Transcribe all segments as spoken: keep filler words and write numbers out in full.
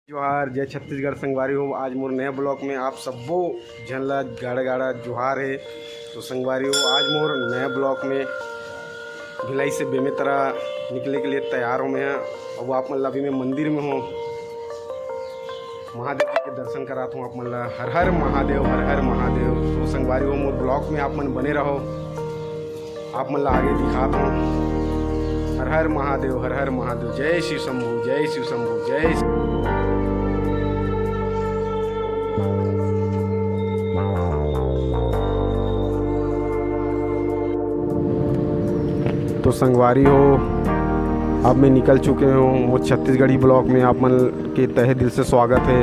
जोहार, जय छत्तीसगढ़ संगवारी हो। आज मोर नया ब्लॉग में आप सब्बो झन ला गाड़ा गाड़ा जोहार हे। तो संगवारी हो, आज मोर नया ब्लॉग में भिलाई से बेमेतरा निकले के लिए तैयार हो मैं। अब आप मन ला अभी मैं मंदिर में हूँ, महादेव जी के दर्शन करात हूँ आप मन ला। हर हर महादेव, हर हर महादेव। तो संगवारी हो, मोर ब्लॉग में आप मन बने रहो, आप मन ला आगे दिखात हूँ। हर हर महादेव, हर हर महादेव। जय शिव शंभू, जय शिव शंभू, जय शिव। तो संगवारी हो, अब मैं निकल चुके हूँ मोर छत्तीसगढ़ी ब्लॉग में। आप मन के तहे दिल से स्वागत है।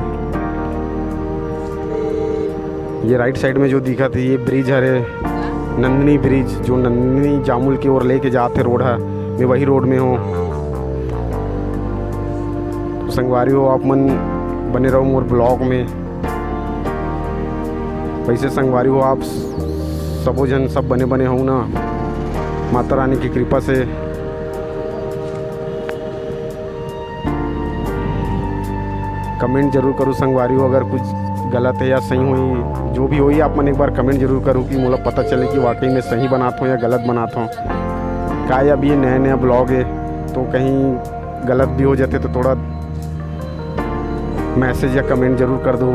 ये राइट साइड में जो दिखत है, ये ब्रिज हरे, नंदिनी ब्रिज, जो नंदिनी जामुल के ओर लेके जात है रोड है, मैं वही रोड में हूँ। तो संगवारी हो, आप मन बने रहो मोर ब्लॉग में। वैसे संगवारी हो, आप सबो झन सब बने बने हो ना, माता रानी की कृपा से। कमेंट जरूर करूँ संगवारी हो, अगर कुछ गलत है या सही हुई, जो भी हुई, आप मन एक बार कमेंट जरूर करूँ कि मोला पता चले कि वाकई में सही बनात हो या गलत बनात हो। का अब ये नया नया ब्लॉग है, तो कहीं गलत भी हो जाते तो थोड़ा मैसेज या कमेंट जरूर कर दो।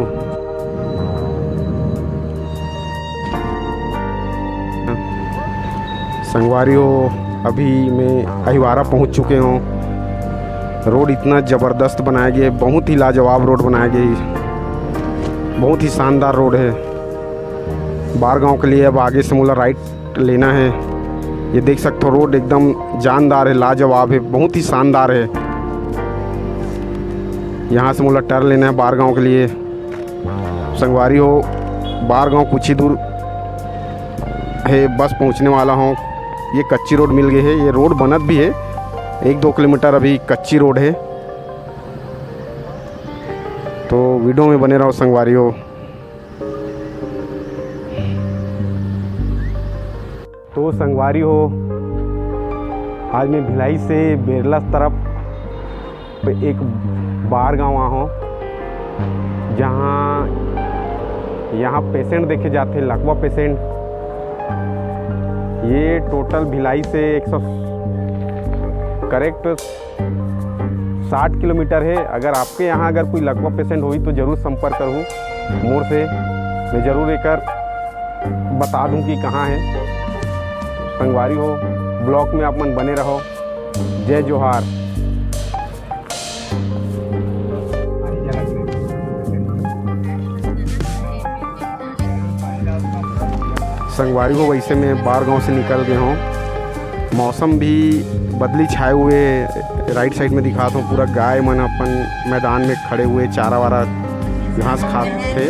संगवारी हो, अभी मैं अहिवारा पहुंच चुके हूँ। रोड इतना ज़बरदस्त बनाया गया है, बहुत ही लाजवाब रोड बनाया गया है, बहुत ही शानदार रोड है। बारगांव के लिए अब आगे से मोला राइट लेना है। ये देख सकते हो, रोड एकदम जानदार है, लाजवाब है, बहुत ही शानदार है। यहाँ से मोला टर्न लेना है बारगांव के लिए। संगवारी हो, बारगांव कुछ ही दूर है, बस पहुँचने वाला हूँ। ये कच्ची रोड मिल गई है, ये रोड बनत भी है, एक दो किलोमीटर अभी कच्ची रोड है। तो वीडियो में बने रहो संगवारी हो। तो संगवारी हो, आज मैं भिलाई से बेरला तरफ पे एक बारगांव आ हूँ, जहाँ यहाँ पेशेंट देखे जाते, लकवा पेशेंट। ये टोटल भिलाई से एक सौ करेक्ट साठ किलोमीटर है। अगर आपके यहाँ अगर कोई लकवा पेशेंट होई तो जरूर संपर्क करूँ मोर से, मैं जरूर एकर बता दूँ कि कहाँ है। संगवारी हो, ब्लॉग में आप मन बने रहो। जय जोहार। संगवारी हो, वैसे मैं बारगांव से निकल गए हूँ। मौसम भी बदली छाए हुए है। राइट साइड में दिखात हूँ, पूरा गाय मन अपन मैदान में खड़े हुए, चारा वारा, घास खात थे।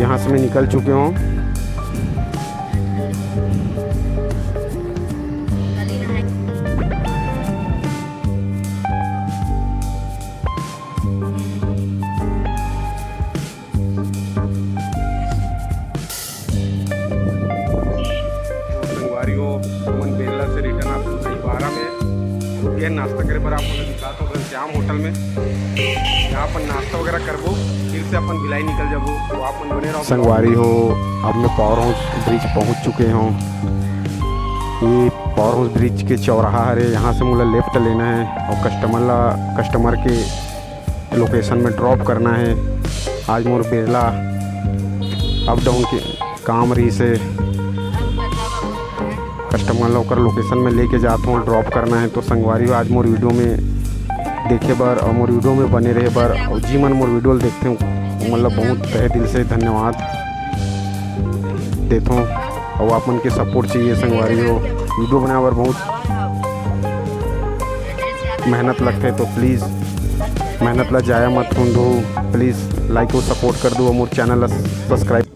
यहाँ से मैं निकल चुके हूँ। संगवारी हो, हमन बेरला से रिटर्न आप अहिवारा में रुके हैं नाश्ता करे बर। आप मन दिखात हो घनश्याम होटल में, यहाँ पर नाश्ता वगैरह करबो, फिर से अपन भिलाई निकल जाबो। तो आप मन बने रहो। संगवारी हो, अब मैं पावर हाउस ब्रिज पहुँच चुके हूँ। ये पावर हाउस ब्रिज के चौराहा हरे, यहाँ से मोला लेफ्ट लेना है और कस्टमर ला, कस्टमर के लोकेशन में ड्रॉप करना है। आज मोर बेरला अप डाउन के काम रहिस हे, कस्टमर ला ओकर लोकेशन में लेके जात हूँ, ड्रॉप करना है। तो संगवारी हो, आज मोर वीडियो में देखे बर और मोर वीडियो में बने रहे बर, और जी मन मोर वीडियो ल देखते हो, मतलब बहुत तहे दिल से धन्यवाद देथों। और आप मन के सपोर्ट चाहिए संगवारी हो, वीडियो बनाए बर बहुत मेहनत लगथे, तो प्लीज मेहनत ला जाया मत होन दो, प्लीज लाइक और सपोर्ट कर दो और मोर चैनल ला सब्सक्राइब।